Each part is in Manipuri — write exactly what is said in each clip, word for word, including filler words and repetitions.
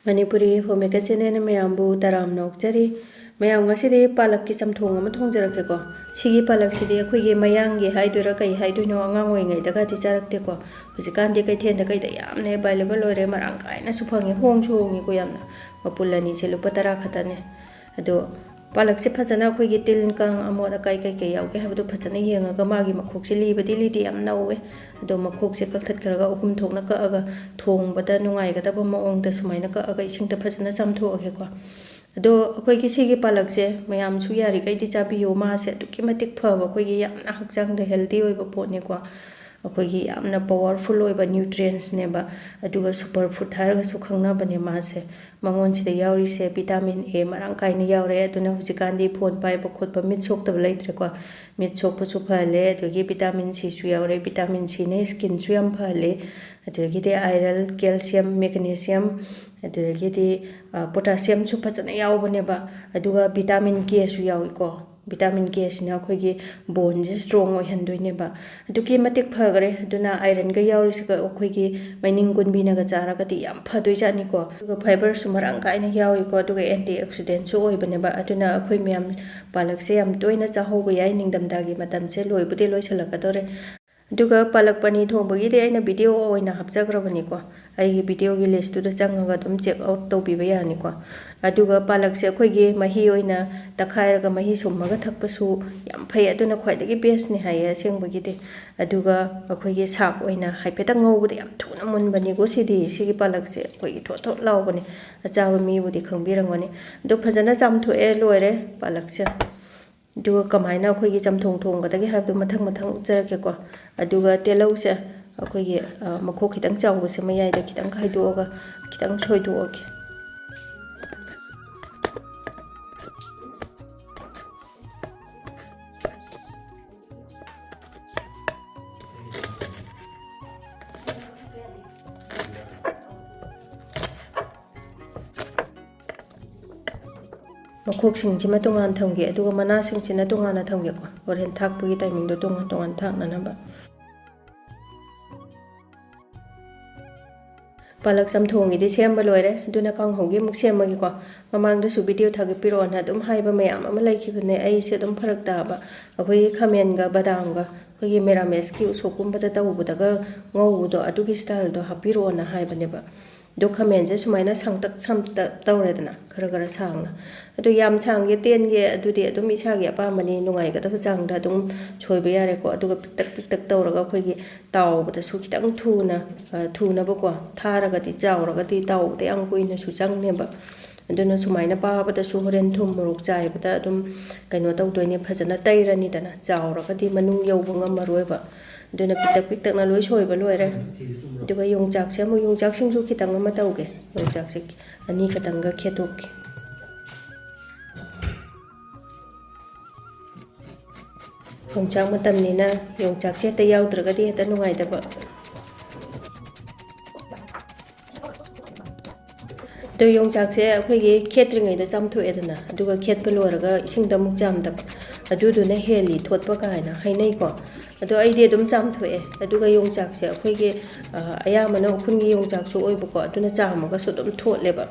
ꯃꯅꯤꯄꯨꯔꯤ ꯍꯣꯝꯃꯦꯀꯔ ꯆꯦꯅꯦꯜꯅ ꯃꯌꯥꯝꯕꯨ ꯇꯔꯥꯝꯅ ꯑꯣꯛꯆꯔꯤ꯫ ꯃꯌꯥꯝ, ꯉꯁꯤꯗꯤ ꯄꯥꯂꯛꯀꯤ ꯆꯝꯊꯣꯡ ꯑꯃ ꯊꯣꯡꯖꯔꯛꯀꯦꯀꯣ꯫ ꯁꯤꯒꯤ ꯄꯥꯂꯛꯁꯤꯗꯤ ꯑꯩꯈꯣꯏꯒꯤ ꯃꯌꯥꯡꯒꯤ ꯍꯥꯏꯗꯣꯏꯔꯥ ꯀꯩ ꯍꯥꯏꯗꯣꯏꯅꯣ, ꯑꯉꯥꯡ ꯑꯣꯏꯔꯤꯉꯩꯗꯒꯗꯤ ꯆꯥꯔꯛꯇꯦꯀꯣ꯫ ꯍꯧꯖꯤꯛꯀꯥꯟꯗꯤ ꯀꯩꯊꯦꯜꯗ ꯀꯩꯗ ꯌꯥꯝꯅ available ꯑꯣꯏꯔꯦ, ꯃꯔꯥꯡ ꯀꯥꯏꯅꯁꯨ ꯐꯪꯉꯦ, ꯍꯣꯡꯁꯨ ꯍꯣꯡꯉꯤꯀꯣ ꯌꯥꯝꯅ꯫ ꯃꯄꯨꯜ ꯑꯅꯤꯁꯦ ꯂꯨꯄꯥ ꯇꯔꯥ ꯈꯛꯇꯅꯦ꯫ ꯑꯗꯣ ꯄꯥꯂꯛꯁꯦ ꯐꯖꯅ ꯑꯩꯈꯣꯏꯒꯤ ꯇꯤꯜ ꯀꯥꯡ ꯑꯃꯣꯠ ꯑꯀꯥꯏ ꯀꯩꯀꯩ ꯌꯥꯎꯒꯦ ꯍꯥꯏꯕꯗꯣ ꯐꯖꯅ ꯌꯦꯡꯉꯒ, ꯃꯥꯒꯤ ꯃꯈꯣꯛꯁꯦ ꯂꯤꯕꯗꯤ ꯂꯤꯗꯤ ꯌꯥꯝ ꯅꯧꯋꯦ, ꯑꯗꯣ ꯃꯈꯣꯛꯁꯦ ꯀꯛꯊꯠꯈ꯭ꯔꯒ ꯑꯍꯨꯝ ꯊꯣꯛꯅ ꯀꯛꯑꯒ ꯊꯣꯡꯕꯗ ꯅꯨꯡꯉꯥꯏꯒꯗꯕ ꯃꯑꯣꯡꯗ ꯁꯨꯃꯥꯏꯅ ꯀꯛꯑꯒ ꯏꯁꯤꯡꯗ ꯐꯖꯅ ꯆꯥꯝꯊꯣꯛꯑꯒꯦꯀꯣ꯫ ꯑꯗꯣ ꯑꯩꯈꯣꯏꯒꯤ ꯁꯤꯒꯤ ꯄꯥꯂꯛꯁꯦ ꯃꯌꯥꯝꯁꯨ ꯌꯥꯔꯤꯈꯩꯗꯤ ꯆꯥꯕꯤꯌꯨ, ꯃꯥꯁꯦ ꯑꯗꯨꯛꯀꯤ ꯃꯇꯤꯛ ꯐꯕ, ꯑꯩꯈꯣꯏꯒꯤ ꯌꯥꯝꯅ ꯍꯛꯆꯥꯡꯗ healthy ꯑꯣꯏꯕ ꯄꯣꯠꯅꯤꯀꯣ꯫ ꯑꯩꯈꯣꯏꯒꯤ ꯌꯥꯝꯅ powerful ꯑꯣꯏꯕ nutrientsꯅꯦꯕ, ꯑꯗꯨꯒ super food ꯍꯥꯏꯔꯒꯁꯨ ꯈꯪꯅꯕꯅꯦ ꯃꯥꯁꯦ꯫ ꯃꯉꯣꯟꯁꯤꯗ ꯌꯥꯎꯔꯤꯁꯦ vitamin A ꯃꯔꯥꯡ ꯀꯥꯏꯅ ꯌꯥꯎꯔꯦ, ꯑꯗꯨꯅ ꯍꯧꯖꯤꯛꯀꯥꯟꯗꯤ phone ꯄꯥꯏꯕ ꯈꯣꯠꯄ ꯃꯤꯠ ꯁꯣꯛꯇꯕ ꯂꯩꯇ꯭ꯔꯦꯀꯣ꯫ ꯃꯤꯠ ꯁꯣꯛꯄꯁꯨ ꯐꯍꯜꯂꯦ, ꯑꯗꯨꯗꯒꯤ vitamin Cꯁꯨ ꯌꯥꯎꯔꯦ, vitamin Cꯅ skinꯁꯨ ꯌꯥꯝ ꯐꯍꯜꯂꯦ, ꯑꯗꯨꯗꯒꯤꯗꯤ iron, calcium, magnesium, ꯑꯗꯨꯗꯒꯤꯗꯤ potassiumꯁꯨ ꯐꯖꯅ ꯌꯥꯎꯕꯅꯦꯕ, ꯑꯗꯨꯒ vitamin Kꯁꯨ ꯌꯥꯎꯏꯀꯣ꯫ Vitamin Kꯁꯤꯅ ꯑꯩꯈꯣꯏꯒꯤ boneꯁꯦ strong ꯑꯣꯏꯍꯟꯗꯣꯏꯅꯦꯕ꯫ ꯑꯗꯨꯛꯀꯤ ꯃꯇꯤꯛ ꯐꯈ꯭ꯔꯦ꯫ ꯑꯗꯨꯅ ironꯒ ꯌꯥꯎꯔꯤꯁꯤꯒ ꯑꯩꯈꯣꯏꯒꯤ ꯃꯩꯅꯤꯡ ꯀꯨꯟꯕꯤꯅꯒ ꯆꯥꯔꯒꯗꯤ ꯌꯥꯝ ꯐꯗꯣꯏꯖꯥꯠꯅꯤꯀꯣ꯫ ꯑꯗꯨꯒ fiberꯁꯨ ꯃꯔꯥꯡ ꯀꯥꯏꯅ ꯌꯥꯎꯏꯀꯣ, ꯑꯗꯨꯒ antioxidantꯁꯨ ꯑꯣꯏꯕꯅꯦꯕ꯫ ꯑꯗꯨꯅ ꯑꯩꯈꯣꯏ ꯃꯌꯥꯝ ꯄꯥꯂꯛꯁꯦ ꯌꯥꯝ ꯇꯣꯏꯅ ꯆꯥꯍꯧꯕ ꯌꯥꯏ꯫ ꯅꯤꯡꯊꯝꯊꯥꯒꯤ ꯃꯇꯝꯁꯦ ꯂꯣꯏꯕꯨꯗꯤ ꯂꯣꯏꯁꯤꯜꯂꯛꯀꯗꯧꯔꯦ꯫ ꯑꯗꯨꯒ ꯄꯥꯂꯛ ꯄꯅꯤꯔ ꯊꯣꯡꯕꯒꯤꯗꯤ ꯑꯩꯅ video ꯑꯣꯏꯅ ꯍꯥꯞꯆꯈ꯭ꯔꯕꯅꯤꯀꯣ꯫ ꯑꯩꯒꯤ videoꯒꯤ listꯇꯨꯗ ꯆꯪꯉꯒ ꯑꯗꯨꯝ check out ꯇꯧꯕꯤꯕ ꯌꯥꯅꯤꯀꯣ꯫ ꯑꯗꯨꯒ ꯄꯥꯂꯛꯁꯦ ꯑꯩꯈꯣꯏꯒꯤ ꯃꯍꯤ ꯑꯣꯏꯅ ꯇꯛꯈꯥꯏꯔꯒ ꯃꯍꯤ ꯁꯨꯝꯃꯒ ꯊꯛꯄꯁꯨ ꯌꯥꯝ ꯐꯩ, ꯑꯗꯨꯅ ꯈ꯭ꯋꯥꯏꯗꯒꯤ bestꯅꯤ ꯍꯥꯏꯌꯦ ꯑꯁꯦꯡꯕꯒꯤꯗꯤ꯫ ꯑꯗꯨꯒ ꯑꯩꯈꯣꯏꯒꯤ ꯁꯥꯛ ꯑꯣꯏꯅ ꯍꯥꯏꯐꯦꯠꯇꯪ ꯉꯧꯕꯗ ꯌꯥꯝ ꯊꯨꯅ ꯃꯨꯟꯕꯅꯤꯀꯣ ꯁꯤꯗꯤ꯫ ꯁꯤꯒꯤ ꯄꯥꯂꯛꯁꯦ ꯑꯩꯈꯣꯏꯒꯤ ꯊꯣꯠ ꯊꯣꯠ ꯂꯥꯎꯕꯅꯦ, ꯑꯆꯥꯕ ꯃꯤꯕꯨꯗꯤ ꯈꯪꯕꯤꯔꯝꯒꯅꯤ꯫ ꯑꯗꯣ ꯐꯖꯅ ꯆꯥꯝꯊꯣꯛꯑꯦ, ꯂꯣꯏꯔꯦ ꯄꯥꯂꯛꯁꯦ꯫ ꯑꯗꯨꯒ ꯀꯃꯥꯏꯅ ꯑꯩꯈꯣꯏꯒꯤ ꯆꯝꯊꯣꯡ ꯊꯣꯡꯒꯗꯒꯦ ꯍꯥꯏꯕꯗꯨ ꯃꯊꯪ ꯃꯊꯪ ꯎꯠꯆꯔꯛꯀꯦꯀꯣ꯫ ꯑꯗꯨꯒ ꯇꯤꯜꯍꯧꯁꯦ ꯑꯩꯈꯣꯏꯒꯤ, ꯑ, ꯃꯈꯣꯛ ꯈꯤꯇꯪ ꯆꯥꯎꯕꯁꯦ ꯃꯌꯥꯏꯗ ꯈꯤꯇꯪ ꯈꯥꯏꯗꯣꯛꯑꯒ ꯈꯤꯇꯪ ꯁꯣꯏꯗꯣꯛꯑꯒꯦ꯫ ꯃꯈꯣꯛꯁꯤꯡꯁꯤꯃ ꯇꯣꯉꯥꯟ ꯊꯝꯒꯦ, ꯑꯗꯨꯒ ꯃꯅꯥꯁꯤꯡꯁꯤꯅ ꯇꯣꯉꯥꯟꯅ ꯊꯝꯒꯦꯀꯣ, ꯍꯣꯔꯦꯟ ꯊꯥꯛꯄꯒꯤ timingꯗꯣ ꯇꯣꯉꯥꯟ ꯇꯣꯉꯥꯟ ꯊꯥꯛꯅꯅꯕ꯫ ꯄꯥꯂꯛ ꯆꯝꯊꯣꯡꯒꯤꯗꯤ ꯁꯦꯝꯕ ꯂꯣꯏꯔꯦ, ꯑꯗꯨꯅ ꯀꯥꯡꯍꯧꯒꯤ ꯑꯃꯨꯛ ꯁꯦꯝꯃꯒꯦꯀꯣ꯫ ꯃꯃꯥꯡꯗꯁꯨ ꯚꯤꯗꯤꯑꯣ ꯊꯥꯒꯠꯄꯤꯔꯛꯑꯣꯅ ꯑꯗꯨꯝ ꯍꯥꯏꯕ ꯃꯌꯥꯝ ꯑꯃ ꯂꯩꯈꯤꯕꯅꯦ, ꯑꯩꯁꯦ ꯑꯗꯨꯝ ꯐꯔꯛ ꯇꯥꯕ꯫ ꯑꯩꯈꯣꯏꯒꯤ ꯈꯥꯃꯦꯟꯒ ꯕꯗꯥꯝꯒ ꯑꯩꯈꯣꯏꯒꯤ ꯃꯦꯔꯥꯃꯦꯁꯀꯤ ꯎꯁꯣꯞꯀꯨꯝꯕꯗ ꯇꯧꯕꯗꯒ ꯉꯧꯕꯗꯣ, ꯑꯗꯨꯒꯤ ꯁ꯭ꯇꯥꯏꯜꯗꯣ ꯍꯥꯞꯄꯤꯔꯛꯑꯣꯅ ꯍꯥꯏꯕꯅꯦꯕ꯫ ꯑꯗꯣ ꯈꯥꯃꯦꯟꯁꯦ ꯁꯨꯃꯥꯏꯅ ꯁꯥꯡꯇꯛ ꯁꯥꯡꯇꯛ ꯇꯧꯔꯦꯗꯅ, ꯈꯔ ꯈꯔ ꯁꯥꯡꯅ꯫ ꯑꯗꯣ ꯌꯥꯝ ꯁꯥꯡꯒꯦ ꯇꯦꯟꯒꯦ ꯑꯗꯨꯗꯤ ꯑꯗꯨꯝ ꯏꯁꯥꯒꯤ ꯑꯄꯥꯝꯕꯅꯤ, ꯅꯨꯡꯉꯥꯏꯒꯗꯕ ꯆꯥꯡꯗ ꯑꯗꯨꯝ ꯁꯣꯏꯕ ꯌꯥꯔꯦꯀꯣ꯫ ꯑꯗꯨꯒ ꯄꯤꯛꯇꯛ ꯄꯤꯛꯇꯛ ꯇꯧꯔꯒ ꯑꯩꯈꯣꯏꯒꯤ ꯇꯥꯎꯕꯗꯁꯨ ꯈꯤꯇꯪ ꯊꯨꯅ, ꯑ, ꯊꯨꯅꯕꯀꯣ, ꯊꯥꯔꯒꯗꯤ, ꯆꯥꯎꯔꯒꯗꯤ ꯇꯥꯎꯕꯗ ꯌꯥꯝ ꯀꯨꯏꯅꯁꯨ ꯆꯪꯅꯦꯕ꯫ ꯑꯗꯨꯅ ꯁꯨꯃꯥꯏꯅ ꯄꯥꯕꯗꯁꯨ ꯍꯣꯔꯦꯟ ꯊꯨꯝ ꯃꯣꯔꯣꯛ ꯆꯥꯏꯕꯗ ꯑꯗꯨꯝ ꯀꯩꯅꯣ ꯇꯧꯗꯣꯏꯅꯦ, ꯐꯖꯅ ꯇꯩꯔꯅꯤꯗꯅ, ꯆꯥꯎꯔꯒꯗꯤ ꯃꯅꯨꯡ ꯌꯧꯕ ꯉꯝꯃꯔꯣꯏꯕ꯫ ꯑꯗꯨꯅ ꯄꯤꯛꯇꯛ ꯄꯤꯛꯇꯛꯅ ꯂꯣꯏ ꯁꯣꯏꯕ ꯂꯣꯏꯔꯦ꯫ ꯑꯗꯨꯒ ꯌꯣꯡꯆꯥꯛꯁꯦ ꯑꯃꯨꯛ, ꯌꯣꯡꯆꯥꯛ ꯁꯤꯡꯖꯨ ꯈꯤꯇꯪ ꯑꯃ ꯇꯧꯒꯦ꯫ ꯌꯣꯡꯆꯥꯛꯁꯦ ꯑꯅꯤ ꯈꯛꯇꯪꯒ ꯈꯦꯠꯇꯣꯛꯀꯦ꯫ ꯌꯣꯡꯆꯥꯛ ꯃꯇꯝꯅꯤꯅ ꯌꯣꯡꯆꯥꯛꯁꯦ ꯍꯦꯛꯇ ꯌꯥꯎꯗ꯭ꯔꯒꯗꯤ ꯍꯦꯛꯇ ꯅꯨꯡꯉꯥꯏꯇꯕ꯫ ꯑꯗꯣ ꯌꯣꯡꯆꯥꯛꯁꯦ ꯑꯩꯈꯣꯏꯒꯤ ꯈꯦꯠꯇ꯭ꯔꯤꯉꯩꯗ ꯆꯥꯝꯊꯣꯛꯑꯦꯗꯅ, ꯑꯗꯨꯒ ꯈꯦꯠꯄ ꯂꯣꯏꯔꯒ ꯏꯁꯤꯡꯗ ꯑꯃꯨꯛ ꯆꯥꯝꯗꯕ, ꯑꯗꯨꯗꯨꯅ ꯍꯦꯜꯂꯤ ꯊꯣꯠꯄ ꯀꯥꯏꯅ ꯍꯥꯏꯅꯩꯀꯣ꯫ ꯑꯗꯣ ꯑꯩꯗꯤ ꯑꯗꯨꯝ ꯆꯥꯝꯊꯣꯛꯑꯦ꯫ ꯑꯗꯨꯒ ꯌꯣꯡꯆꯥꯛꯁꯦ ꯑꯩꯈꯣꯏꯒꯤ, ꯑ, ꯑꯌꯥꯝꯕꯅ ꯎꯈ꯭ꯔꯨꯜꯒꯤ ꯌꯣꯡꯆꯥꯛꯁꯨ ꯑꯣꯏꯕꯀꯣ, ꯑꯗꯨꯅ ꯆꯥꯝꯃꯒꯁꯨ ꯑꯗꯨꯝ ꯊꯣꯠꯂꯦꯕ꯫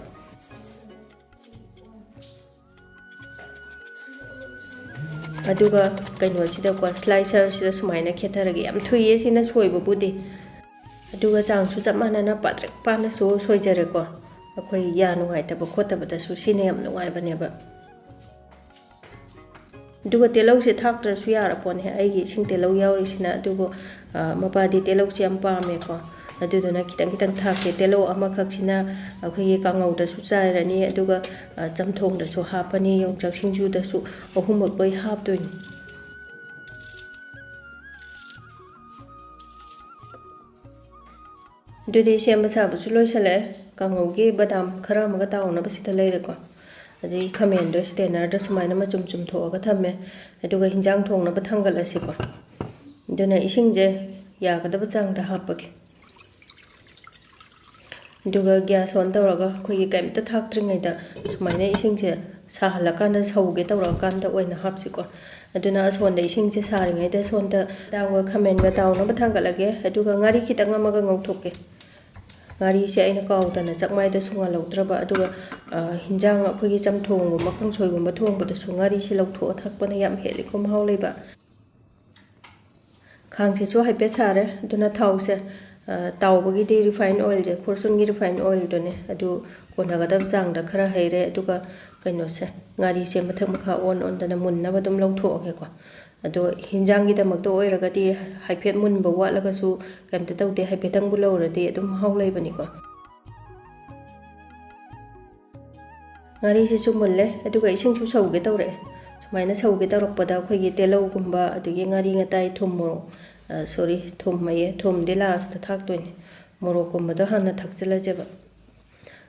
ꯑꯗꯨꯒ ꯀꯩꯅꯣꯁꯤꯗꯀꯣ, ꯁ꯭ꯂꯥꯏꯁꯔꯁꯤꯗ ꯁꯨꯃꯥꯏꯅ ꯈꯦꯠꯊꯔꯒꯦ꯫ ꯌꯥꯝ ꯊꯨꯏꯌꯦ ꯁꯤꯅ ꯁꯣꯏꯕꯕꯨꯗꯤ꯫ ꯑꯗꯨꯒ ꯆꯥꯡꯁꯨ ꯆꯞ ꯃꯥꯟꯅꯅ ꯄꯥꯇ꯭ꯔꯤꯛ ꯄꯥꯅꯁꯨ ꯁꯣꯏꯖꯔꯦꯀꯣ꯫ ꯑꯩꯈꯣꯏ ꯌꯥ ꯅꯨꯡꯉꯥꯏꯇꯕ ꯈꯣꯠꯇꯕꯗꯁꯨ ꯁꯤꯅ ꯌꯥꯝ ꯅꯨꯡꯉꯥꯏꯕꯅꯦꯕ꯫ ꯑꯗꯨꯒ ꯇꯤꯜꯍꯧꯁꯦ ꯊꯥꯛꯇ꯭ꯔꯁꯨ ꯌꯥꯔꯄꯣꯠꯅꯦ꯫ ꯑꯩꯒꯤ ꯏꯁꯤꯡ ꯇꯤꯜꯍꯧ ꯌꯥꯎꯔꯤꯁꯤꯅ, ꯑꯗꯨꯕꯨ, ꯑ, ꯃꯄꯥꯗꯤ ꯇꯤꯜꯍꯧꯁꯦ ꯌꯥꯝ ꯄꯥꯝꯃꯦꯀꯣ꯫ ꯑꯗꯨꯗꯨꯅ ꯈꯤꯇꯪ ꯈꯤꯇꯪ ꯊꯥꯛꯀꯦ꯫ ꯇꯤꯜꯍꯧ ꯑꯃꯈꯛꯁꯤꯅ ꯑꯩꯈꯣꯏꯒꯤ ꯀꯥꯡꯉꯧꯗꯁꯨ ꯆꯥꯏꯔꯅꯤ, ꯑꯗꯨꯒ, ꯑ, ꯆꯝꯊꯣꯡꯗꯁꯨ ꯍꯥꯞꯄꯅꯤ, ꯌꯣꯡꯆꯥꯛ ꯁꯤꯡꯖꯨꯗꯁꯨ ꯑꯍꯨꯝꯃꯛ ꯂꯣꯏ ꯍꯥꯞꯇꯣꯏꯅꯤ꯫ ꯑꯗꯨꯗꯤ ꯁꯦꯝꯕ ꯁꯥꯕꯁꯨ ꯂꯣꯏꯁꯤꯜꯂꯛꯑꯦ꯫ ꯀꯥꯡꯍꯧꯒꯤ ꯕꯗꯥꯝ ꯈꯔ ꯑꯃꯒ ꯇꯥꯎꯅꯕ ꯁꯤꯗ ꯂꯩꯔꯦꯀꯣ꯫ ꯑꯗꯩ ꯈꯥꯃꯦꯟꯗꯣ ꯁ꯭ꯇꯦꯅꯔꯗ ꯁꯨꯃꯥꯏꯅ ꯃꯆꯨꯝ ꯆꯨꯝꯊꯣꯛꯑꯒ ꯊꯝꯃꯦ꯫ ꯑꯗꯨꯒ ꯍꯤꯟꯖꯥꯡ ꯊꯣꯡꯅꯕ ꯊꯥꯡꯒꯠꯂꯁꯤꯀꯣ꯫ ꯑꯗꯨꯅ ꯏꯁꯤꯡꯁꯦ ꯌꯥꯒꯗꯕ ꯆꯥꯡꯗ ꯍꯥꯞꯄꯒꯦ꯫ ꯑꯗꯨꯒ gas on ꯇꯧꯔꯒ ꯑꯩꯈꯣꯏꯒꯤ ꯀꯩꯝꯇ ꯊꯥꯛꯇ꯭ꯔꯤꯉꯩꯗ ꯁꯨꯃꯥꯏꯅ ꯏꯁꯤꯡꯁꯦ ꯁꯥꯍꯜꯂꯀꯥꯟꯗ, ꯁꯧꯒꯦ ꯇꯧꯔꯛꯑꯀꯥꯟꯗ ꯑꯣꯏꯅ ꯍꯥꯞꯁꯤꯀꯣ꯫ ꯑꯗꯨꯅ ꯑꯁꯣꯝꯗ ꯏꯁꯤꯡꯁꯦ ꯁꯥꯔꯤꯉꯩꯗ ꯁꯣꯝꯗ ꯗꯥꯝꯒ ꯈꯥꯃꯦꯟꯒ ꯇꯥꯎꯅꯕ ꯊꯥꯡꯒꯠꯂꯒꯦ꯫ ꯑꯗꯨꯒ ꯉꯥꯔꯤ ꯈꯤꯇꯪ ꯑꯃꯒ ꯉꯧꯊꯣꯛꯀꯦ꯫ ꯉꯥꯔꯤꯁꯦ ꯑꯩꯅ ꯀꯥꯎꯗꯅ ꯆꯥꯛꯃꯥꯏꯗꯁꯨ ꯉꯥꯜꯍꯧꯗ꯭ꯔꯕ, ꯑꯗꯨꯒ, ꯑ, ꯍꯤꯟꯖꯥꯡ ꯑꯩꯈꯣꯏꯒꯤ ꯆꯝꯊꯣꯡꯒꯨꯝꯕ, ꯀꯥꯡꯁꯣꯏꯒꯨꯝꯕ ꯊꯣꯡꯕꯗꯁꯨ ꯉꯥꯔꯤꯁꯦ ꯂꯧꯊꯣꯛꯑ ꯊꯥꯛꯄꯅ ꯌꯥꯝ ꯍꯦꯜꯂꯤꯀꯣ ꯃꯍꯥꯎ ꯂꯩꯕ꯫ ꯈꯥꯡꯁꯤꯁꯨ ꯍꯥꯏꯐꯦꯠ ꯁꯥꯔꯦ꯫ ꯑꯗꯨꯅ ꯊꯥꯎꯁꯦ, ꯑ, ꯇꯥꯎꯕꯒꯤꯗꯤ refine oilꯁꯦ, Fortuneꯒꯤ refine oilꯗꯨꯅꯦ, ꯑꯗꯨ ꯀꯣꯟꯅꯒꯗꯕ ꯆꯥꯡꯗ ꯈꯔ ꯍꯩꯔꯦ꯫ ꯑꯗꯨꯒ ꯀꯩꯅꯣꯁꯦ, ꯉꯥꯔꯤꯁꯦ ꯃꯊꯛ ꯃꯈꯥ ꯑꯣꯟ ꯑꯣꯟꯗꯅ ꯃꯨꯟꯅꯕ ꯑꯗꯨꯝ ꯂꯧꯊꯣꯛꯑꯒꯦꯀꯣ꯫ ꯑꯗꯣ ꯍꯤꯟꯖꯥꯡꯒꯤꯗꯃꯛꯇ ꯑꯣꯏꯔꯒꯗꯤ ꯍꯥꯏꯐꯦꯠ ꯃꯨꯟꯕ ꯋꯥꯠꯂꯒꯁꯨ ꯀꯩꯝꯇ ꯇꯧꯗꯦ, ꯍꯥꯏꯐꯦꯠꯇꯪꯕꯨ ꯂꯧꯔꯗꯤ ꯑꯗꯨꯝ ꯃꯍꯥꯎ ꯂꯩꯕꯅꯤꯀꯣ꯫ ꯉꯥꯔꯤꯁꯤꯁꯨ ꯃꯨꯜꯂꯦ, ꯑꯗꯨꯒ ꯏꯁꯤꯡꯁꯨ ꯁꯧꯒꯦ ꯇꯧꯔꯛꯑꯦ꯫ ꯁꯨꯃꯥꯏꯅ ꯁꯧꯒꯦ ꯇꯧꯔꯛꯄꯗ ꯑꯩꯈꯣꯏꯒꯤ ꯇꯤꯜꯍꯧꯒꯨꯝꯕ, ꯑꯗꯒꯤ ꯉꯥꯔꯤ ꯉꯇꯥꯏ, ꯊꯨꯝ, ꯃꯣꯔꯣꯛ, ꯑ, sorry, ꯊꯨꯝ ꯍꯥꯏꯌꯦ, ꯊꯨꯝꯗꯤ lastꯇ ꯊꯥꯛꯇꯣꯏꯅꯦ꯫ ꯃꯣꯔꯣꯛꯀꯨꯝꯕꯗꯣ ꯍꯥꯟꯅ ꯊꯥꯛꯆꯤꯜꯂꯁꯦꯕ꯫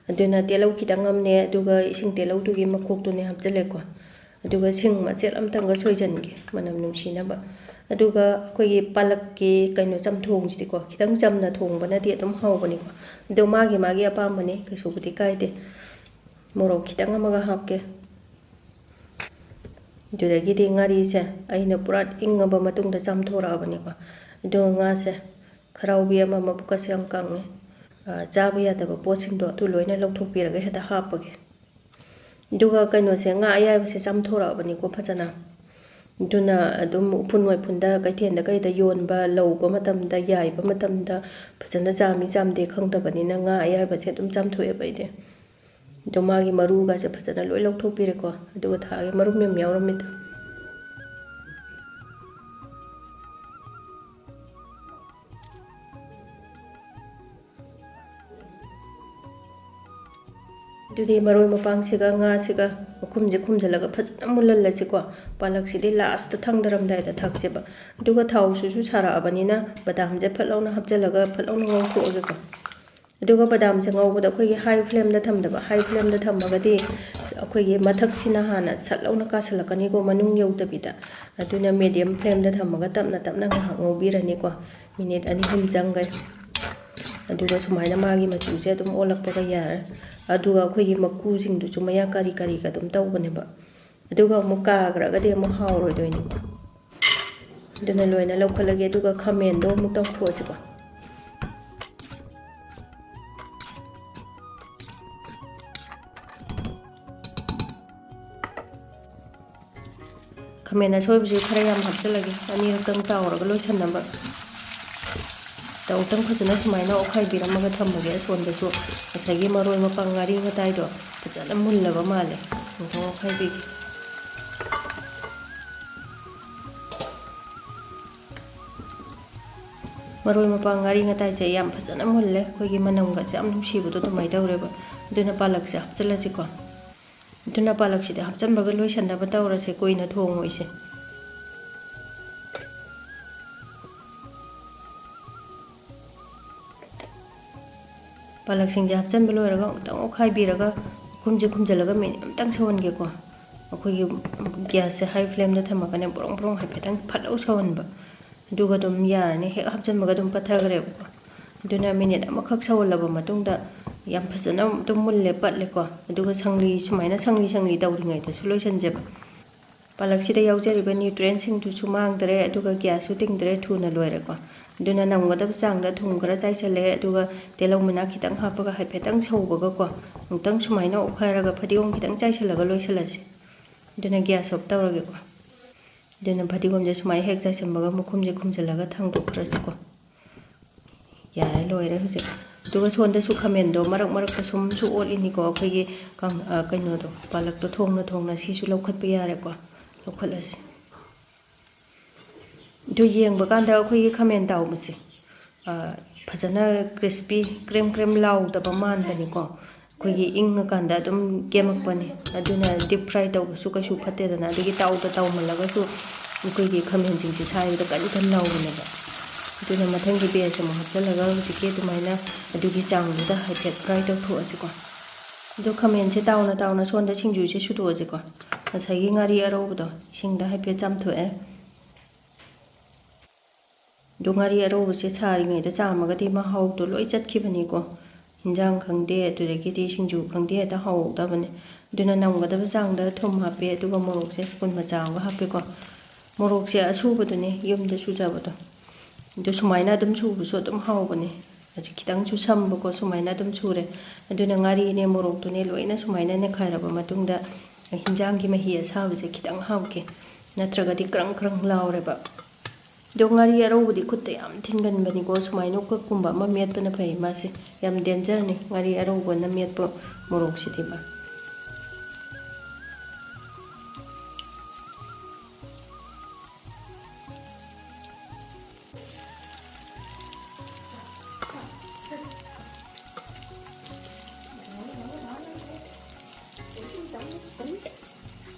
ꯑꯗꯨꯅ ꯇꯤꯜꯍꯧ ꯈꯤꯇꯪ ꯑꯃꯅꯦ, ꯑꯗꯨꯒ ꯏꯁꯤꯡ ꯇꯤꯜꯍꯧꯗꯨꯒꯤ ꯃꯈꯣꯛꯇꯨꯅꯦ ꯍꯥꯞꯆꯤꯜꯂꯦꯀꯣ꯫ ꯑꯗꯨꯒ ꯁꯤꯡ ꯃꯆꯦꯠ ꯑꯃꯇꯪꯒ ꯁꯣꯏꯖꯟꯒꯦ, ꯃꯅꯝ ꯅꯨꯡꯁꯤꯅꯕ꯫ ꯑꯗꯨꯒ ꯑꯩꯈꯣꯏꯒꯤ ꯄꯥꯂꯛꯀꯤ ꯀꯩꯅꯣ ꯆꯝꯊꯣꯡꯁꯤꯗꯤꯀꯣ, ꯈꯤꯇꯪ ꯆꯝꯅ ꯊꯣꯡꯕꯅꯗꯤ ꯑꯗꯨꯝ ꯍꯥꯎꯕꯅꯤꯀꯣ꯫ ꯑꯗꯣ ꯃꯥꯒꯤ ꯃꯥꯒꯤ ꯑꯄꯥꯝꯕꯅꯤ, ꯀꯩꯁꯨꯕꯨꯗꯤ ꯀꯥꯏꯗꯦ꯫ ꯃꯣꯔꯣꯛ ꯈꯤꯇꯪ ꯑꯃꯒ ꯍꯥꯞꯀꯦ꯫ ꯑꯗꯨꯗꯒꯤꯗꯤ ꯉꯥꯔꯤꯁꯦ ꯑꯩꯅ ꯄꯨꯔꯥ ꯏꯪꯉꯕ ꯃꯇꯨꯡꯗ ꯆꯥꯝꯊꯣꯔꯛꯑꯕꯅꯤꯀꯣ꯫ ꯑꯗꯨꯒ ꯉꯥꯁꯦ ꯈꯔꯥꯎꯕꯤ ꯑꯃ, ꯃꯕꯨꯛꯀꯁꯦ ꯌꯥꯝ ꯀꯪꯉꯦ꯫ ꯑ, ꯆꯥꯕ ꯌꯥꯗꯕ ꯄꯣꯠꯁꯤꯡꯗꯣ ꯑꯗꯨ ꯂꯣꯏꯅ ꯂꯧꯊꯣꯛꯄꯤꯔꯒ ꯍꯦꯛꯇ ꯍꯥꯞꯄꯒꯦ꯫ ꯑꯗꯨꯒ ꯀꯩꯅꯣꯁꯦ, ꯉꯥ ꯑꯌꯥꯏꯕꯁꯦ ꯆꯥꯝꯊꯣꯔꯛꯑꯕꯅꯤꯀꯣ ꯐꯖꯅ꯫ ꯑꯗꯨꯅ ꯑꯗꯨꯝ ꯎꯐꯨꯟ ꯋꯥꯏꯐꯨꯟꯗ, ꯀꯩꯊꯦꯜꯗ ꯀꯩꯗ ꯌꯣꯟꯕ, ꯂꯧꯕ ꯃꯇꯝꯗ, ꯌꯥꯏꯕ ꯃꯇꯝꯗ ꯐꯖꯅ ꯆꯥꯝꯃꯤ ꯆꯥꯝꯗꯦ ꯈꯪꯗꯕꯅꯤꯅ ꯉꯥ ꯑꯌꯥꯏꯕꯁꯦ ꯑꯗꯨꯝ ꯆꯥꯝꯊꯣꯛꯑꯦꯕ ꯑꯩꯗꯤ꯫ ꯑꯗꯣ ꯃꯥꯒꯤ ꯃꯔꯨꯒꯁꯦ ꯐꯖꯅ ꯂꯣꯏ ꯂꯧꯊꯣꯛꯄꯤꯔꯦꯀꯣ꯫ ꯑꯗꯨꯒ ꯊꯥꯛꯑꯒꯦ, ꯃꯔꯨꯝ ꯌꯥꯝ ꯌꯥꯎꯔꯝꯃꯤꯗꯣ꯫ ꯑꯗꯨꯗꯤ ꯃꯔꯣꯏ ꯃꯄꯥꯡꯁꯤꯒ ꯉꯥꯁꯤꯒ ꯃꯈꯨꯝꯁꯦ ꯈꯨꯝꯖꯤꯜꯂꯒ ꯐꯖꯅ ꯃꯨꯜꯍꯜꯂꯁꯤꯀꯣ꯫ ꯄꯥꯂꯛꯁꯤꯗꯤ lastꯇ ꯊꯥꯡꯗꯔꯝꯗꯥꯏꯗ ꯊꯥꯛꯁꯦꯕ꯫ ꯑꯗꯨꯒ ꯊꯥꯎꯁꯤꯁꯨ ꯁꯥꯔꯛꯑꯕꯅꯤꯅ ꯕꯗꯥꯝꯁꯦ ꯐꯠ ꯂꯥꯎꯅ ꯍꯥꯞꯆꯤꯜꯂꯒ ꯐꯠ ꯂꯥꯎꯅ ꯉꯧꯊꯣꯛꯑꯒꯦꯀꯣ꯫ ꯑꯗꯨꯒ ꯕꯗꯥꯝꯁꯦ ꯉꯧꯕꯗ ꯑꯩꯈꯣꯏꯒꯤ high flameꯗ ꯊꯝꯗꯕ, high flameꯗ ꯊꯝꯃꯒꯗꯤ ꯑꯩꯈꯣꯏꯒꯤ ꯃꯊꯛꯁꯤꯅ ꯍꯥꯟꯅ ꯁꯠ ꯂꯥꯎꯅ ꯀꯥꯁꯜꯂꯛꯀꯅꯤꯀꯣ, ꯃꯅꯨꯡ ꯌꯧꯗꯕꯤꯗ꯫ ꯑꯗꯨꯅ medium flameꯗ ꯊꯝꯃꯒ ꯇꯞꯅ ꯇꯞꯅ ꯉꯥꯏꯍꯥꯛ ꯉꯧꯕꯤꯔꯅꯤꯀꯣ, ꯃꯤꯅꯤꯠ ꯑꯅꯤ ꯑꯍꯨꯝ ꯆꯪꯈꯩ꯫ ꯑꯗꯨꯒ ꯁꯨꯃꯥꯏꯅ ꯃꯥꯒꯤ ꯃꯆꯨꯁꯦ ꯑꯗꯨꯝ ꯑꯣꯜꯂꯛꯄꯒ ꯌꯥꯔꯦ꯫ ꯑꯗꯨꯒ ꯑꯩꯈꯣꯏꯒꯤ ꯃꯀꯨꯁꯤꯡꯗꯨꯁꯨ ꯃꯌꯥ ꯀꯥꯔꯤ ꯀꯥꯔꯤꯒ ꯑꯗꯨꯝ ꯇꯧꯕꯅꯦꯕ꯫ ꯑꯗꯨꯒ ꯑꯃꯨꯛ ꯀꯥꯈ꯭ꯔꯒꯗꯤ ꯑꯃꯨꯛ ꯍꯥꯎꯔꯣꯏꯗꯣꯏꯅꯦꯕ꯫ ꯑꯗꯨꯅ ꯂꯣꯏꯅ ꯂꯧꯈꯠꯂꯒꯦ, ꯑꯗꯨꯒ ꯈꯥꯃꯦꯟꯗꯣ ꯑꯃꯨꯛ ꯇꯧꯊꯣꯛꯑꯁꯤꯀꯣ꯫ ꯈꯥꯃꯦꯟ ꯑꯁꯣꯏꯕꯁꯨ ꯈꯔ ꯌꯥꯝ ꯍꯥꯞꯆꯤꯜꯂꯒꯦ, ꯑꯅꯤꯔꯛꯇꯪ ꯇꯥꯎꯔꯒ ꯂꯣꯏꯁꯟꯅꯕ꯫ ꯑꯃꯨꯛꯇꯪ ꯐꯖꯅ ꯁꯨꯃꯥꯏꯅ ꯑꯣꯠꯈꯥꯏꯕꯤꯔꯝꯃꯒ ꯊꯝꯃꯒꯦ꯫ ꯑꯁꯣꯟꯗꯁꯨ ꯉꯁꯥꯏꯒꯤ ꯃꯔꯣꯏ ꯃꯄꯥꯡ, ꯉꯥꯔꯤ ꯉꯇꯥꯏꯗꯣ ꯐꯖꯅ ꯃꯨꯜꯂꯕ ꯃꯥꯜꯂꯦ꯫ ꯑꯃꯨꯛꯇꯪ ꯑꯣꯠꯈꯥꯏꯕꯤꯒꯦ꯫ ꯃꯔꯣꯏ ꯃꯄꯥꯡ, ꯉꯥꯔꯤ ꯉꯇꯥꯏꯁꯦ ꯌꯥꯝ ꯐꯖꯅ ꯃꯨꯜꯂꯦ꯫ ꯑꯩꯈꯣꯏꯒꯤ ꯃꯅꯝꯒꯁꯦ ꯌꯥꯝ ꯅꯨꯡꯁꯤꯕꯗꯣ ꯑꯗꯨꯃꯥꯏꯅ ꯇꯧꯔꯦꯕ꯫ ꯑꯗꯨꯅ ꯄꯥꯂꯛꯁꯦ ꯍꯥꯞꯆꯤꯜꯂꯁꯤꯀꯣ꯫ ꯑꯗꯨꯅ ꯄꯥꯂꯛꯁꯤꯗꯤ ꯍꯥꯞꯆꯤꯟꯕꯒ ꯂꯣꯏꯁꯟꯅꯕ ꯇꯧꯔꯁꯦ, ꯀꯨꯏꯅ ꯊꯣꯡꯉꯣꯏꯁꯦ꯫ ꯄꯥꯂꯛꯁꯤꯡꯁꯦ ꯍꯥꯞꯆꯤꯟꯕ ꯂꯣꯏꯔꯒ ꯑꯃꯨꯛꯇꯪ ꯑꯣꯠꯈꯥꯏꯕꯤꯔꯒ ꯈꯨꯝꯁꯦ ꯈꯨꯝꯖꯤꯜꯂꯒ ꯃꯤꯅꯤꯠ ꯑꯃꯇꯪ ꯁꯧꯍꯟꯒꯦꯀꯣ꯫ ꯑꯩꯈꯣꯏꯒꯤ ꯒ꯭ꯌꯥꯁꯁꯦ ꯍꯥꯏ ꯐ꯭ꯂꯦꯝꯗ ꯊꯝꯃꯒꯅꯦ ꯕ꯭ꯔꯣꯡ ꯕ꯭ꯔꯣꯡ ꯍꯥꯏꯐꯦꯠꯇꯪ ꯐꯠ ꯂꯥꯎ ꯁꯧꯍꯟꯕ꯫ ꯑꯗꯨꯒ ꯑꯗꯨꯝ ꯌꯥꯔꯅꯤ, ꯍꯦꯛ ꯍꯥꯞꯆꯤꯟꯕꯒ ꯑꯗꯨꯝ ꯄꯠꯊꯈ꯭ꯔꯦꯕꯀꯣ꯫ ꯑꯗꯨꯅ ꯃꯤꯅꯤꯠ ꯑꯃꯈꯛ ꯁꯧꯍꯜꯂꯕ ꯃꯇꯨꯡꯗ ꯌꯥꯝ ꯐꯖꯅ ꯑꯗꯨꯝ ꯃꯨꯜꯂꯦ, ꯄꯠꯂꯦꯀꯣ꯫ ꯑꯗꯨꯒ ꯁꯪꯂꯤ, ꯁꯨꯃꯥꯏꯅ ꯁꯪꯂꯤ ꯁꯪꯂꯤ ꯇꯧꯔꯤꯉꯩꯗꯁꯨ ꯂꯣꯏꯁꯟꯖꯦꯕ꯫ ꯄꯥꯂꯛꯁꯤꯗ ꯌꯥꯎꯖꯔꯤꯕ ꯅ꯭ꯌꯨꯇ꯭ꯔꯤꯌꯦꯟꯁꯤꯡꯗꯨꯁꯨ ꯃꯥꯡꯗ꯭ꯔꯦ, ꯑꯗꯨꯒ ꯒ꯭ꯌꯥꯁꯁꯨ ꯇꯤꯡꯗ꯭ꯔꯦ, ꯊꯨꯅ ꯂꯣꯏꯔꯦꯀꯣ꯫ ꯑꯗꯨꯅ ꯅꯝꯒꯗꯕ ꯆꯥꯡꯗ ꯊꯨꯝ ꯈꯔ ꯆꯥꯏꯁꯜꯂꯦ, ꯑꯗꯨꯒ ꯇꯤꯜꯍꯧ ꯃꯅꯥ ꯈꯤꯇꯪ ꯍꯥꯞꯄꯒ ꯍꯥꯏꯐꯦꯠꯇꯪ ꯁꯧꯕꯒꯀꯣ, ꯑꯃꯨꯛꯇꯪ ꯁꯨꯃꯥꯏꯅ ꯑꯣꯠꯈꯥꯏꯔꯒ ꯐꯗꯤꯒꯣꯝ ꯈꯤꯇꯪ ꯆꯥꯏꯁꯜꯂꯒ ꯂꯣꯏꯁꯤꯜꯂꯁꯤ꯫ ꯑꯗꯨꯅ ꯒ꯭ꯌꯥꯁ ꯑꯣꯐ ꯇꯧꯔꯒꯦꯀꯣ꯫ ꯑꯗꯨꯅ ꯐꯗꯤꯒꯣꯝꯁꯦ ꯁꯨꯃꯥꯏꯅ ꯍꯦꯛ ꯆꯥꯏꯁꯟꯕꯒ ꯃꯈꯨꯝꯁꯦ ꯈꯨꯝꯖꯤꯜꯂꯒ ꯊꯥꯡꯗꯣꯛꯈ꯭ꯔꯁꯤꯀꯣ꯫ ꯌꯥꯔꯦ, ꯂꯣꯏꯔꯦ ꯍꯧꯖꯤꯛ꯫ ꯑꯗꯨꯒ ꯁꯣꯝꯗꯁꯨ ꯈꯥꯃꯦꯟꯗꯣ ꯃꯔꯛ ꯃꯔꯛꯇ ꯁꯨꯝꯁꯨ ꯑꯣꯠꯂꯤꯅꯤꯀꯣ꯫ ꯑꯩꯈꯣꯏꯒꯤ ꯀꯥꯡ-, ꯑ, ꯀꯩꯅꯣꯗꯣ, ꯄꯥꯂꯛꯇꯣ ꯊꯣꯡꯅ ꯊꯣꯡꯅ ꯁꯤꯁꯨ ꯂꯧꯈꯠꯄ ꯌꯥꯔꯦꯀꯣ꯫ ꯂꯧꯈꯠꯂꯁꯤ꯫ ꯑꯗꯨ ꯌꯦꯡꯕ ꯀꯥꯟꯗ ꯑꯩꯈꯣꯏꯒꯤ ꯈꯥꯃꯦꯟ ꯇꯥꯎꯕꯁꯦ, ꯑ, ꯐꯖꯅ ꯀ꯭ꯔꯤꯁꯄꯤ, ꯀ꯭ꯔꯦꯝ ꯀ꯭ꯔꯦꯝ ꯂꯥꯎꯗꯕ ꯃꯥꯟꯕꯅꯤꯀꯣ꯫ ꯑꯩꯈꯣꯏꯒꯤ ꯏꯪꯉꯀꯥꯟꯗ ꯑꯗꯨꯝ ꯀꯦꯝꯃꯛꯄꯅꯦ꯫ ꯑꯗꯨꯅ ꯗꯤꯞ ꯐ꯭ꯔꯥꯏ ꯇꯧꯕꯁꯨ ꯀꯩꯁꯨ ꯐꯠꯇꯦꯗꯅ꯫ ꯑꯗꯒꯤ ꯇꯥꯎꯗ ꯇꯥꯎꯃꯜꯂꯒꯁꯨ ꯑꯩꯈꯣꯏꯒꯤ ꯈꯥꯃꯦꯟꯁꯤꯡꯁꯦ ꯁꯥꯏꯕꯗ ꯀꯟ ꯀꯟ ꯂꯥꯎꯕꯅꯦꯕ꯫ ꯑꯗꯨꯅ ꯃꯊꯪꯒꯤ ꯕꯦꯆ ꯑꯃꯨꯛ ꯍꯥꯞꯆꯤꯜꯂꯒ ꯍꯧꯖꯤꯛꯀꯤ ꯑꯗꯨꯃꯥꯏꯅ ꯑꯗꯨꯒꯤ ꯆꯥꯡꯗꯨꯗ ꯍꯥꯏꯐꯦꯠ ꯐ꯭ꯔꯥꯏ ꯇꯧꯊꯣꯛꯑꯁꯤꯀꯣ꯫ ꯑꯗꯣ ꯈꯥꯃꯦꯟꯁꯦ ꯇꯥꯎꯅ ꯇꯥꯎꯅ ꯁꯣꯝꯗ ꯁꯤꯡꯖꯨꯁꯦ ꯁꯨꯗꯣꯛꯑꯁꯤꯀꯣ꯫ ꯉꯁꯥꯏꯒꯤ ꯉꯥꯔꯤ ꯑꯔꯧꯕꯗꯣ ꯏꯁꯤꯡꯗ ꯍꯥꯏꯐꯦꯠ ꯆꯥꯝꯊꯣꯛꯑꯦ꯫ ꯑꯗꯣ ꯉꯥꯔꯤ ꯑꯔꯧꯕꯁꯦ ꯁꯥꯔꯤꯉꯩꯗ ꯆꯥꯝꯃꯒꯗꯤ ꯃꯍꯥꯎꯗꯣ ꯂꯣꯏ ꯆꯠꯈꯤꯕꯅꯤꯀꯣ꯫ ꯍꯤꯟꯖꯥꯡ ꯈꯪꯗꯦ, ꯑꯗꯨꯗꯒꯤꯗꯤ ꯁꯤꯡꯖꯨ ꯈꯪꯗꯦ, ꯍꯦꯛꯇ ꯍꯥꯎꯍꯧꯗꯕꯅꯦ꯫ ꯑꯗꯨꯅ ꯅꯝꯒꯗꯕ ꯆꯥꯡꯗ ꯊꯨꯝ ꯍꯥꯞꯄꯦ, ꯑꯗꯨꯒ ꯃꯣꯔꯣꯛꯁꯦ ꯁ꯭ꯄꯨꯟ ꯃꯆꯥ ꯑꯃꯒ ꯍꯥꯞꯄꯦꯀꯣ꯫ ꯃꯣꯔꯣꯛꯁꯦ ꯑꯁꯨꯕꯗꯨꯅꯦ ꯌꯨꯝꯗ ꯁꯨꯖꯕꯗꯣ꯫ ꯑꯗꯨ ꯁꯨꯃꯥꯏꯅ ꯑꯗꯨꯝ ꯁꯨꯕꯁꯨ ꯑꯗꯨꯝ ꯍꯥꯎꯕꯅꯦ꯫ ꯍꯧꯖꯤꯛ ꯈꯤꯇꯪꯁꯨ ꯁꯝꯕꯀꯣ, ꯁꯨꯃꯥꯏꯅ ꯑꯗꯨꯝ ꯁꯨꯔꯦ꯫ ꯑꯗꯨꯅ ꯉꯥꯔꯤꯅꯦ ꯃꯣꯔꯣꯛꯇꯨꯅꯦ ꯂꯣꯏꯅ ꯁꯨꯃꯥꯏꯅ ꯅꯩꯈꯥꯏꯔꯕ ꯃꯇꯨꯡꯗ ꯍꯤꯟꯖꯥꯡꯒꯤ ꯃꯍꯤ ꯑꯁꯥꯕꯁꯦ ꯈꯤꯇꯪ ꯍꯥꯞꯀꯦ꯫ ꯅꯠꯇ꯭ꯔꯒꯗꯤ ꯀ꯭ꯔꯪ ꯀ꯭ꯔꯪ ꯂꯥꯎꯔꯦꯕ꯫ ꯑꯗꯣ ꯉꯥꯔꯤ ꯑꯔꯧꯕꯗꯤ ꯈꯨꯠꯇ ꯌꯥꯝ ꯊꯤꯟꯒꯟꯕꯅꯤꯀꯣ, ꯁꯨꯃꯥꯏꯅ ꯀꯛꯀꯨꯝꯕ ꯑꯃ ꯃꯦꯠꯄꯅ ꯐꯩ꯫ ꯃꯥꯁꯦ ꯌꯥꯝ dangerꯅꯤ, ꯉꯥꯔꯤ ꯑꯔꯧꯕꯅ ꯃꯦꯠꯄ ꯃꯣꯔꯣꯛꯁꯤꯗꯤꯕ꯫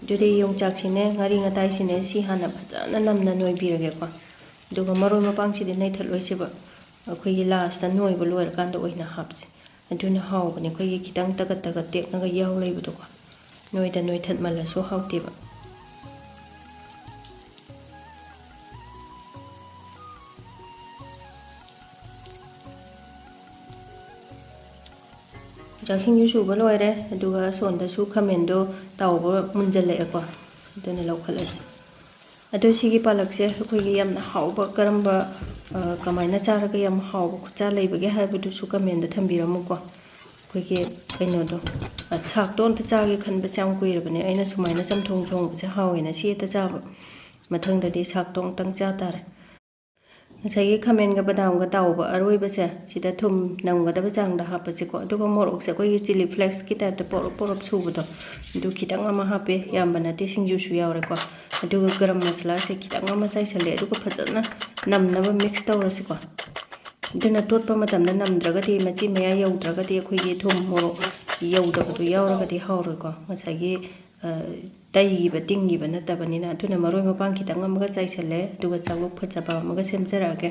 ꯑꯗꯨꯗꯤ ꯌꯣꯡꯆꯥꯛꯁꯤꯅꯦ, ꯉꯥꯔꯤ ꯉꯇꯥꯏꯁꯤꯅꯦ, ꯁꯤ ꯍꯥꯟꯅ ꯐꯖꯅ ꯅꯝꯅ ꯅꯣꯏꯕꯤꯔꯒꯦꯀꯣ꯫ ꯑꯗꯨꯒ ꯃꯔꯣꯏ ꯃꯄꯥꯡꯁꯤꯗꯤ ꯅꯩꯊꯠꯂꯣꯏꯁꯦꯕ, ꯑꯩꯈꯣꯏꯒꯤ lastꯇ ꯅꯣꯏꯕ ꯂꯣꯏꯔꯀꯥꯟꯗ ꯑꯣꯏꯅ ꯍꯥꯞꯁꯦ꯫ ꯑꯗꯨꯅ ꯍꯥꯎꯕꯅꯦ, ꯑꯩꯈꯣꯏꯒꯤ ꯈꯤꯇꯪ ꯇꯒꯠ ꯇꯒꯠ ꯇꯦꯛꯅꯒ ꯌꯥꯎ ꯂꯩꯕꯗꯣꯀꯣ꯫ ꯅꯣꯏꯗ ꯅꯣꯏꯊꯠꯃꯜꯂꯁꯨ ꯍꯥꯎꯇꯦꯕ꯫ ꯌꯣꯡꯆꯥꯛꯁꯤꯡꯁꯨ ꯁꯨꯕ ꯂꯣꯏꯔꯦ, ꯑꯗꯨꯒ ꯁꯣꯝꯗꯁꯨ ꯈꯥꯃꯦꯟꯗꯣ ꯇꯥꯎꯕ ꯃꯨꯟꯖꯜꯂꯛꯑꯦꯀꯣ, ꯑꯗꯨꯅ ꯂꯧꯈꯠꯂꯁꯤ꯫ ꯑꯗꯣ ꯁꯤꯒꯤ ꯄꯥꯂꯛꯁꯦ ꯑꯩꯈꯣꯏꯒꯤ ꯌꯥꯝꯅ ꯍꯥꯎꯕ, ꯀꯔꯝꯕ, ꯑ, ꯀꯃꯥꯏꯅ ꯆꯥꯔꯒ ꯌꯥꯝ ꯍꯥꯎꯕ ꯈꯨꯠꯆꯥ ꯂꯩꯕꯒꯦ ꯍꯥꯏꯕꯗꯨꯁꯨ commentꯗ ꯊꯝꯕꯤꯔꯝꯃꯨꯀꯣ꯫ ꯑꯩꯈꯣꯏꯒꯤ ꯀꯩꯅꯣꯗꯣ, ꯑ, ꯁꯥꯛꯇꯣ ꯑꯝꯇ ꯆꯥꯒꯦ ꯈꯟꯕꯁꯦ ꯌꯥꯝ ꯀꯨꯏꯔꯕꯅꯦ꯫ ꯑꯩꯅ ꯁꯨꯃꯥꯏꯅ ꯆꯝꯊꯣꯡ ꯊꯣꯡꯕꯁꯦ ꯍꯥꯎꯋꯦꯅ ꯁꯤ ꯍꯦꯛꯇ ꯆꯥꯕ꯫ ꯃꯊꯪꯗꯗꯤ ꯁꯥꯛꯇꯣ ꯑꯃꯨꯛꯇꯪ ꯆꯥ ꯇꯥꯔꯦ꯫ ꯉꯁꯥꯏꯒꯤ ꯈꯥꯃꯦꯟꯒ ꯕꯗꯥꯝꯒ ꯇꯥꯎꯕ ꯑꯔꯣꯏꯕꯁꯦ ꯁꯤꯗ ꯊꯨꯝ ꯅꯝꯒꯗꯕ ꯆꯥꯡꯗ ꯍꯥꯞꯄꯁꯤꯀꯣ꯫ ꯑꯗꯨꯒ ꯃꯣꯔꯣꯛꯁꯦ ꯑꯩꯈꯣꯏꯒꯤ chilli flakesꯀꯤ typeꯇ ꯄꯣꯔꯞ ꯄꯣꯔꯞ ꯁꯨꯕꯗꯣ, ꯑꯗꯨ ꯈꯤꯇꯪ ꯑꯃ ꯍꯥꯞꯄꯦ, ꯌꯥꯝꯕ ꯅꯠꯇꯦ, ꯁꯤꯡꯖꯨꯁꯨ ꯌꯥꯎꯔꯦꯀꯣ꯫ ꯑꯗꯨꯒ ꯒꯔꯝ ꯃꯁꯥꯂꯥꯁꯦ ꯈꯤꯇꯪ ꯑꯃ ꯆꯥꯏꯁꯜꯂꯦ, ꯑꯗꯨꯒ ꯐꯖꯅ ꯅꯝꯅꯕ mix ꯇꯧꯔꯁꯤꯀꯣ꯫ ꯑꯗꯨꯅ ꯇꯣꯠꯄ ꯃꯇꯝꯗ ꯅꯝꯗ꯭ꯔꯒꯗꯤ, ꯃꯆꯤ ꯃꯌꯥ ꯌꯧꯗ꯭ꯔꯒꯗꯤ ꯑꯩꯈꯣꯏꯒꯤ ꯊꯨꯝ ꯃꯣꯔꯣꯛ ꯌꯧꯗꯕꯗꯨ ꯌꯥꯎꯔꯒꯗꯤ ꯍꯥꯎꯔꯣꯏꯀꯣ꯫ ꯉꯁꯥꯏꯒꯤ, ꯑ, ꯇꯩꯈꯤꯕ, ꯇꯤꯡꯈꯤꯕ ꯅꯠꯇꯕꯅꯤꯅ꯫ ꯑꯗꯨꯅ ꯃꯔꯣꯏ ꯃꯄꯥꯡ ꯈꯤꯇꯪ ꯑꯃꯒ ꯆꯥꯏꯁꯜꯂꯦ, ꯑꯗꯨꯒ ꯆꯥꯛꯂꯨꯛ ꯐꯖꯕ ꯑꯃꯒ ꯁꯦꯝꯖꯔꯛꯑꯒꯦ꯫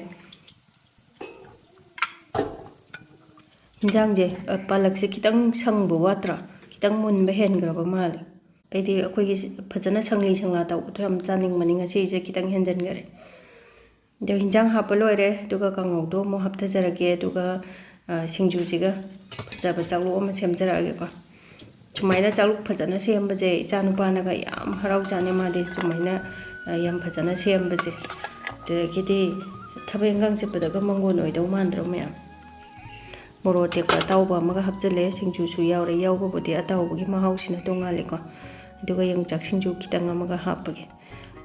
ꯍꯤꯟꯖꯥꯡꯁꯦ, ꯑ, ꯄꯥꯂꯛꯁꯦ ꯈꯤꯇꯪ ꯁꯪꯕ ꯋꯥꯠꯇ꯭ꯔꯥ? ꯈꯤꯇꯪ ꯃꯨꯟꯕ ꯍꯦꯟꯈ꯭ꯔꯕ ꯃꯥꯜꯂꯦ꯫ ꯑꯩꯗꯤ ꯑꯩꯈꯣꯏꯒꯤ ꯐꯖꯅ ꯁꯪꯂꯤ ꯁꯪꯂꯥ ꯇꯧꯕꯗꯣ ꯌꯥꯝ ꯆꯥꯅꯤꯡꯕꯅꯤ, ꯉꯁꯤꯁꯦ ꯈꯤꯇꯪ ꯍꯦꯟꯖꯟꯈꯔꯦ꯫ ꯑꯗꯣ ꯍꯤꯟꯖꯥꯡ ꯍꯥꯞꯄ ꯂꯣꯏꯔꯦ, ꯑꯗꯨꯒ ꯀꯥꯡꯉꯧꯗꯣ ꯑꯃꯨꯛ ꯍꯥꯞꯊꯖꯔꯒꯦ, ꯑꯗꯨꯒ, ꯑ, ꯁꯤꯡꯖꯨꯁꯤꯒ ꯐꯖꯕ ꯆꯥꯛꯂꯨꯛ ꯑꯃ ꯁꯦꯝꯖꯔꯛꯑꯒꯦꯀꯣ꯫ ꯁꯨꯃꯥꯏꯅ ꯆꯥꯛꯂꯨꯛ ꯐꯖꯅ ꯁꯦꯝꯕꯁꯦ ꯏꯆꯥ ꯅꯨꯄꯥꯅꯒ ꯌꯥꯝ ꯍꯔꯥꯎꯖꯥꯠꯅꯤ, ꯃꯥꯗꯤ ꯁꯨꯃꯥꯏꯅ, ꯑ, ꯌꯥꯝ ꯐꯖꯅ ꯁꯦꯝꯕꯁꯦ꯫ ꯑꯗꯨꯗꯒꯤꯗꯤ ꯊꯕꯛ ꯏꯟꯈꯥꯡ ꯆꯠꯄꯗꯒ ꯃꯪꯒꯣꯟ ꯑꯣꯏꯗꯧ ꯃꯥꯟꯗ꯭ꯔꯣ ꯃꯌꯥꯝ? ꯃꯣꯔꯣꯛ ꯑꯇꯦꯛꯄ ꯑꯇꯥꯎꯕ ꯑꯃꯒ ꯍꯥꯞꯆꯤꯜꯂꯦ, ꯁꯤꯡꯖꯨꯁꯨ ꯌꯥꯎꯔꯦ, ꯌꯥꯎꯕꯕꯨꯗꯤ ꯑꯇꯥꯎꯕꯒꯤ ꯃꯍꯥꯎꯁꯤꯅ ꯇꯣꯡꯉꯥꯜꯂꯦꯀꯣ꯫ ꯑꯗꯨꯒ ꯌꯣꯡꯆꯥꯛ ꯁꯤꯡꯖꯨ ꯈꯤꯇꯪ ꯑꯃꯒ ꯍꯥꯞꯄꯒꯦ꯫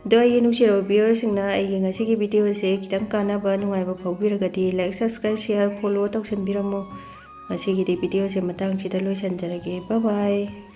ꯑꯗꯣ ꯑꯩꯒꯤ ꯅꯨꯡꯁꯤꯔꯕ viewerꯁꯤꯡꯅ ꯑꯩꯒꯤ ꯉꯁꯤꯒꯤ videoꯁꯦ ꯈꯤꯇꯪ ꯀꯥꯟꯅꯕ ꯅꯨꯡꯉꯥꯏꯕ ꯐꯥꯎꯕꯤꯔꯒꯗꯤ like, subscribe, share, follow ꯇꯧꯁꯟꯕꯤꯔꯝꯃꯣ꯫ ꯉꯁꯤꯒꯤꯗꯤ videoꯁꯦ ꯃꯇꯥꯡꯁꯤꯗ ꯂꯣꯏꯁꯟꯖꯔꯒꯦ꯫ Bye bye꯫